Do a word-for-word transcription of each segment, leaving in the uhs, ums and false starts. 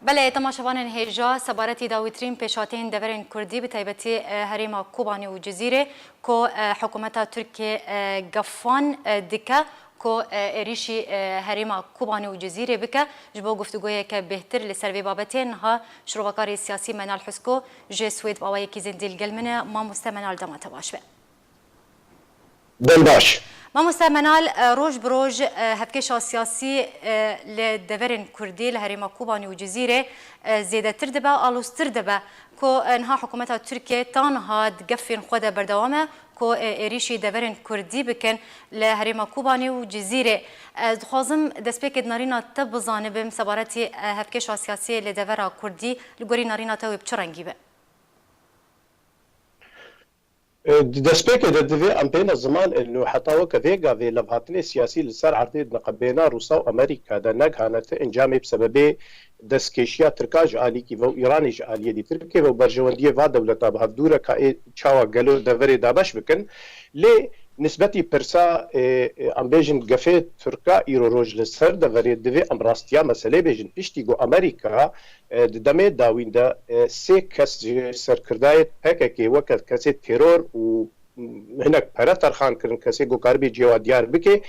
Belê, temaşevanên hêja, sebaretî dawîtirîn pêşhateyên deverên Kurdî, bi taybetî, e, herêma Kobanê û Cizîrê, ku, e, hikûmeta Tirkiyê, e, gefan, e, dike, ku, e, êrîşî, e, herêma Kobanê û Cizîrê bike. Ji bo guftûgoyeke bêhtir li ser vê babetê niha şirovekarê siyasî Menal Husko ji Swêd bi awayekî zindî li gel min e. Mamoste Menal, dema te baş be. Dem baş. Mamoste Menal, e, roj bi roj, e, hevkêşa siyasî, e, li deverên Kurdî li herêma Kobanê û Cizîrê, e, zêdetir dibe, aloztir dibe, ku, e, niha hikûmeta Tirkiyê ta niha di gefên xwe de berdewam e, ku, e, êrîşî deverên Kurdî bikin li herêma Kobanê û Cizîrê. Ez dixwazim destpêkê di narîna te bizanibim, sebaretî, e, hevkêşa siyasî li devera Kurdî li gorî narîna te wê bi çi rengî be? E, di destpêkê de divê em bêne ziman, e, û heta weke vê gavê levhatinê siyasî li ser erdê di niqebêna Rûsa û Amerîka de negihane ti encamê bi sebebê destkêşiya Tirka ji alîkî ve û Îranê ji aliyê dî. Tirkê ve û berjewendiyê va dewleta bi hevdû re ka ê çawa gelo deverê dabeş bikin. Lê nisbetî pirsa, e, e, em bêjin gefê Tirka îro roj li ser deverê divê em rastiya meselê bêjin. Piştî ku Amerîka e, di demê dawîn de, e, sê kes ji serkirdayê P K K weke kesê teror û, m, hinek pere terxan kirin, kesê ku karibê cihê wa diyar bike.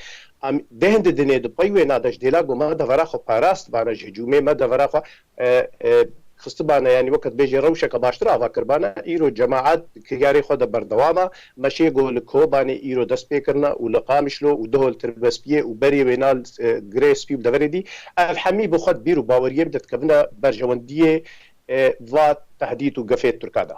Em deh di dinê di pey wêna de ji dêla ku me devera xwe parastibane, ji hicûmê me devera xwe, e, e, xistibane, yanî weke dibêjê rewşeke baştir ava kiribane. Îro cemaet di kiryarê xwe de berdewam e. Meşê ku li Kobanê îro dest pê kirine û li Qamişlo û duhol Tirbespiyê û berê wêna, e, Girê Spî û deverê dî, ev hemî bi xwe di bîr û baweriyê min de dikevine berjewendiyê, e, va tehdît û gefê Tirka de.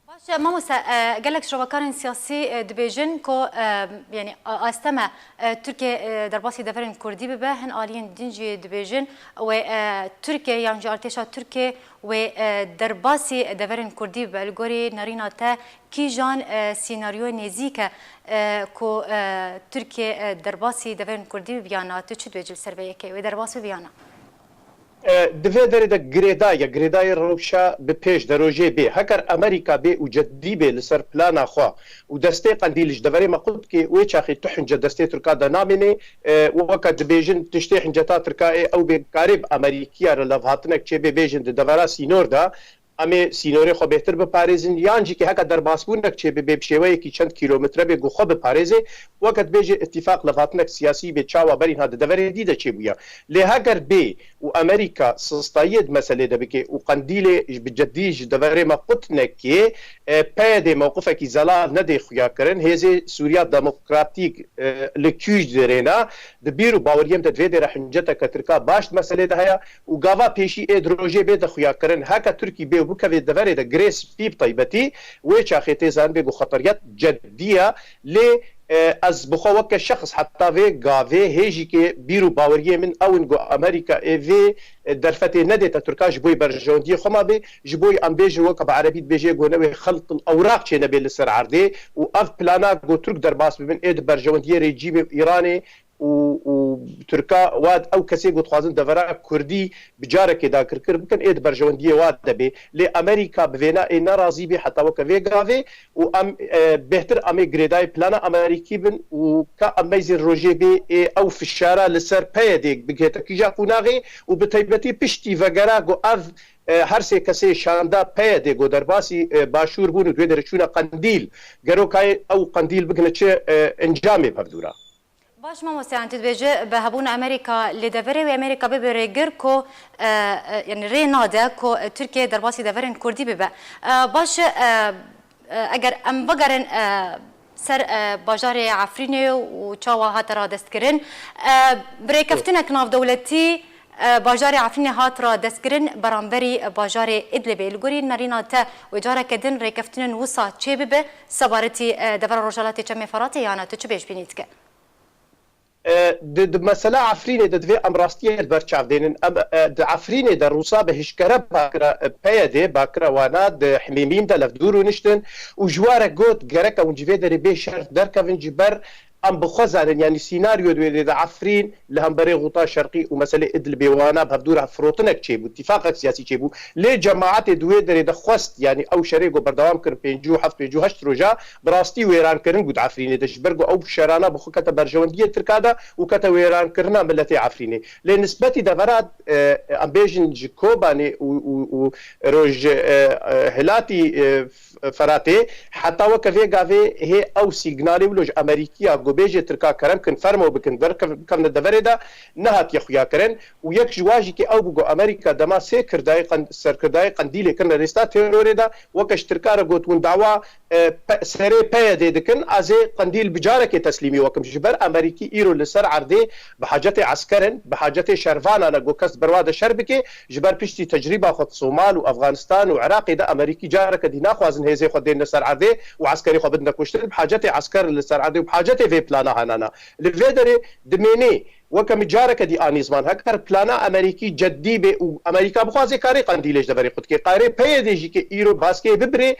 Baş e, mamoste, e, gelek şirovekarên siyasî, e, dibêjin ku, e, yanî, a-, asteme, e, Tirkiye, e, derbasî deverên Kurdî bibe, hin aliyên din jî dibêjin wê, e, Tirkiye yan jî artêşa Tirkiye wê, e, derbasî deverên Kurdî bibe. Li gorî nerîna te, kîjan, e, sînaryoyê nêzîk e, e, ku, e, Tirkiye, e, derbasî deverên Kurdî bibe ya na? Tu çi dibêjî li ser vê yekê? Wê derbas bibe ya na? E, di vê derê de girêdayî ye, girêdayî rewşa bi pêş de rojê bê. Heker Amerîka bê û cedî bê li ser plana xwe û destê Qendîl ji deverê me qut dike, wê çaxê tu hince destê Tirka de namêne. E, weke dibêjin tiştê hinceta Tirka ê ew bê karê bi Amerîkiya re levhatinek çêbê, bêjin di devera sînor de em ê sînorê xwe bêhtir biparêzin, yan jî kê heke derbasbûnek çêbibe bi şêweyekî çend kîlometre bê ku xwe biparêze, weke dibêje îtîfaq levhatinek siyasî bê çawa berî niha di deverê dî de çêbûye. Lê heger bê û Amerîka sistayiyê di meselê de bike û Qendîlê bi cedî ji deverê me qut neke, e, P Y D mewqifekî zelal nedê xuya kirin, hêzê Sûriya Demokratîk, e, li kîj dirêne, di bîr û baweriyê min de di vê dêre hinceteke Tirka baş di meselê de heye û gava pêşî ê di rojê bê de xuya kirin. Heke Tirkî bê û bikeve deverê de Girê Spî bi taybetî, wê çaxê tê zanibê ku xeteriyet cedî ye. Lê, e, ez bi xwe weke şexs heta vê gavê hê jî kê bîr û baweriyê min ew in ku Amerîka ê vê, e, derfetê nedête Tirka ji bo berjewendiyê xwe ma bê, ji bo em bêjin weke bi erebî dibêje ku newê xelqil ewraq çênebê li ser erdê û ev plana ku Tirk derbas bibin ê di berjewendiyê rejîmê Îranê û, û Tirka wa ew kesê ku dixwazin devera Kurdî bi carekê dagirkir bikin, ê di berjewendiyê wa de bê. Lê Amerîka bi vêna ê nerazî bê heta weke vê gavê û em, e, bêhtir em ê girêdayî plana Amerîkî bin û ka em meyzên rojê bê ê ew fişara li ser P Y D bigihête kîja qunaxê û bi taybetî piştî vegera ku ev, e, her sê kesê şanda P Y D ku derbasî, e, Başûr bûn û di wê derê çûne Qendîl, gero ka ew Qendîl bigihine çi, e, encamê bi hevdû re. Baş, mamoste, yanî tu dibêje bi hebûna Amerîka li deverê wê Amerîka bibe rêgir ku, e, e, yanî rê nade ku, e, Tirkiye derbasî deverên Kurdî bibe. E, baş, e, e, eger em bigerin, e, ser, e, bajarê Efrînê û çawa hate radestkirin, e, bi rêkeftinek navdewletî, e, bajarê Efrînê hat radestkirin beramberî bajarê Idlibê. Li gorî nerîna te wê careke din rêkeftinên wisa çêbibe sebaretî, e, devera Rojhelatê Çemê Feratê yana? Tu çi pêşbînî dike? E, di, di mesela Efrînê de divê em rastiyê li ber çav dênin. Em, e, di Efrînê de Rûsa bi hişkere bakira, e, P Y D, bakira wana di Himêmîn de levdû rûniştin û ji wa re got, gerek e hûn ji vê derê bê şer derkevin ji ber Em bi xwe zanin, yanî sînaryo di wê derê de Efrîn li hemberê Xuta Şerqî û meselê Idlibê wana bi hevdû re firotinek çêbû, tîfaqek siyasî çêbû. Lê cemaetê di wê derê de xwest, yanî ew şerê ku berdewam kirin pêncî û heft pêncî û heşt roja, bi rastî wêrankirin bû di Efrînê de. Ji ber ku ew şerana bi xwe kete berjewendiyê Tirka de û kete wêrankirina miletê Efrînê. Lê nisbetî devera, e, em bêjin ji Kobanê û, û, û roj, e, e, hilatî, e, Feratê, heta weke vê gavê hê ew sîgnalê wilo ji Amerîkiya ku bêjê Tirka kerem kin, fermo bikin, derkev-, bikevne deverê de, nehatiye xuyakirin. Û yek ji wan jî ke ew bû ku Amerîka dema sê kirdayê qend-, serkirdayê Qendîlê kirine rêsta terorê de, weke ji Tirka re got, hûn dawa, e, pe-, serê P Y D'ê dikin, ez ê Qendîl bi carekê teslîmî we kim. Ji ber Amerîkî îro li ser erdê bi hacetê esker in, bi hacetê şervana ne ku kes berwa de şer bike, ji ber piştî tecrîba xwe di Somal û Efxanistan û Iraqê de Amerîkî careke dî naxwazin hêzê xwe dêne ser erdê û eskerê xwe bidine kuştin, bi hacetê esker li ser erdê û bi hacetê vê plana hanana. Li vê derê dimênê weke min careke dî anî ziman, heger plana Amerîkî ceddî bê û Amerîka bixwaze karê Qendîlê ji deverê xwe dike, karê P Y D'ê jî ke îro baskê bibirê,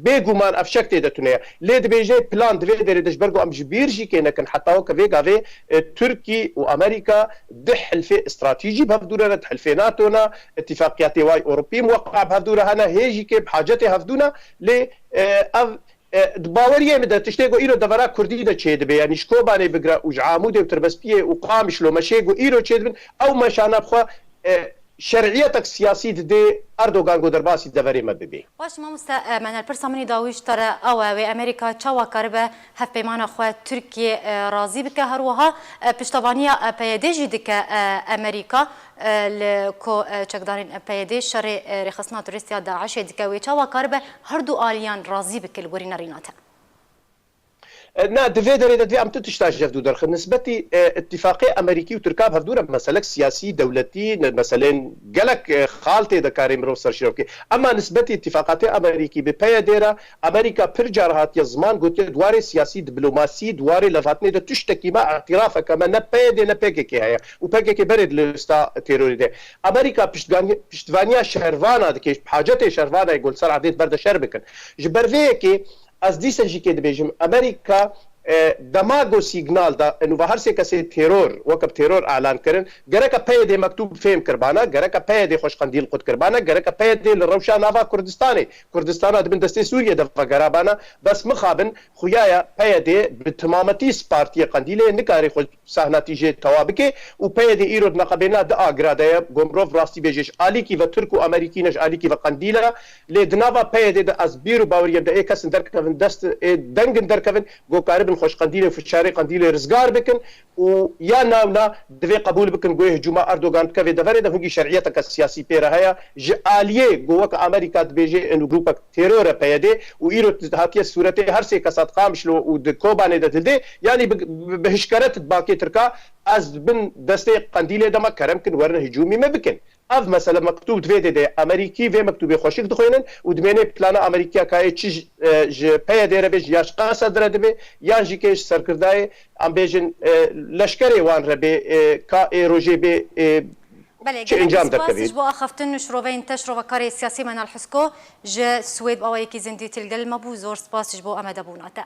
bêguman ev şek tê de tune ye. Lê dibêje plan di vê derê de ji ber ku em ji bîr jî kê nekin, heta weke vê gavê, e, Tirkî û Amerîka di hilfê stratejî bi hevdû re ne, di hilfê nato ne, îtîfaqiyatê way Ewropî muweqqa bi hevdû re hene, hê jî kê bi hacetê hevdû ne, lê, e, ev, e, di baweriyê min de tiştê ku îro devera Kurdî de çêdibe, yanî ji Kobanê bigre û ji Amûdê û Tirbespiyê û Qamişlo meşê ku îro çêdibin, ew meşana bi xwe, e, şer'iyetek siyasî didê Erdogan ku derbasî deverê me bibê. Baş mamoste, e, Menel, pirsa min î dawî ji te re ew e, wê Amerîka çawa karibe hevpeymana xwe Tirkiyê, e, razî bike? Her wiha, e, piştevaniya, e, P Y D jî dike, e, Amerîka, e, li ku, e, çekdarên P Y D şerê, e, rêxistina terorîst ya DAIŞê dike. Wê çawa karibe her du aliyan razî bike li gorî nerîna te? E, na, di vê derê de divê em tu tişta ji hev dû derxin. Nisbetî, e, îtîfaqê Amerîkî û Tirka bi hevdû re meselek siyasî, dewletî, ne, meselên gelek, e, xal tê de karê mirov ser şîrov bike. Ema nisbetî îtîfaqatê Amerîkî bi P Y D re, Amerîka pir car hatiye ziman gotiye, di warê siyasî, diplomasî, di warê levhatinê de tiştekî me, îtirafeke me ne P Y D ne P K K heye. Û P K K berê di lista terorê de. Amerîka piştgan-, piştivaniya şervana dike, hacetê şervana ye, ku li ser erdê di ber de şer bikin. Ji ber vê yekê, Ez dîsa jî kê dibêjim, Amerîka, e, dema ku sîgnal da, û va her sê kesê teror, weke bi teror elan kirin, gereka P Y D mektûb fêm kiribana, gereka P Y D xweş qendîl qut kiribana, gereka P Y D li rewşa nava Kurdistanê, Kurdistana di bin destê Sûriyê de vegerabana, bes mixabin, xuya ye P Y D bi timametî spartiye qendîlê, nikare xwe sahna tîjê tewa bike û P Y D îro di neqebêna di agira de ye. Ku mirov rastî bêje, ji alîkî ve Tirk û Amerîkî ne, ji alîkî ve qendîl e. Lê di nava P Y D de ez bîr û baweriyê de ê kesin derkevin dest, ê dengin derkevin, ku karibin xweş qendîlê û fişarê qendîlê rizgar bikin û ya navna divê qebûl bikin ku ê hicûma Erdogan dikeve deverê de, hingî şer'iyeteke siyasî pê re heye. Ji aliyê ku weke Amerîka dibêje, ên grûpek teror e P Y D û îro hatiye sûretê her sê kesa di Qamişlo û di Kobanê de didê, yanî bi, bi, bi hişkeret di bakê Tirka, ez bin destê qendîlê de me kerem kin, werin hicûmî me bikin. Ev mesele mektûb di vê dê de ye. Amerîkî vê mektûbê xweşik dixwînin û dimênê plana Amerîkiya ka yê çi ji, e, ji P Y D re bê, ji ya ji Qesed re dibe, yan jî kê ji serkirdayê, em bêjin, e, leşkerê wan re bê, e, ka ê rojê bê, e, Belê, çi gelek encam spas derkevê. Ji bo axaftin û şiroveyên te, şirovekarê siyasî Menal Husko ji Swêd bi awayekî zindî têlgel me bû. Zor spas ji bo amadebûna te.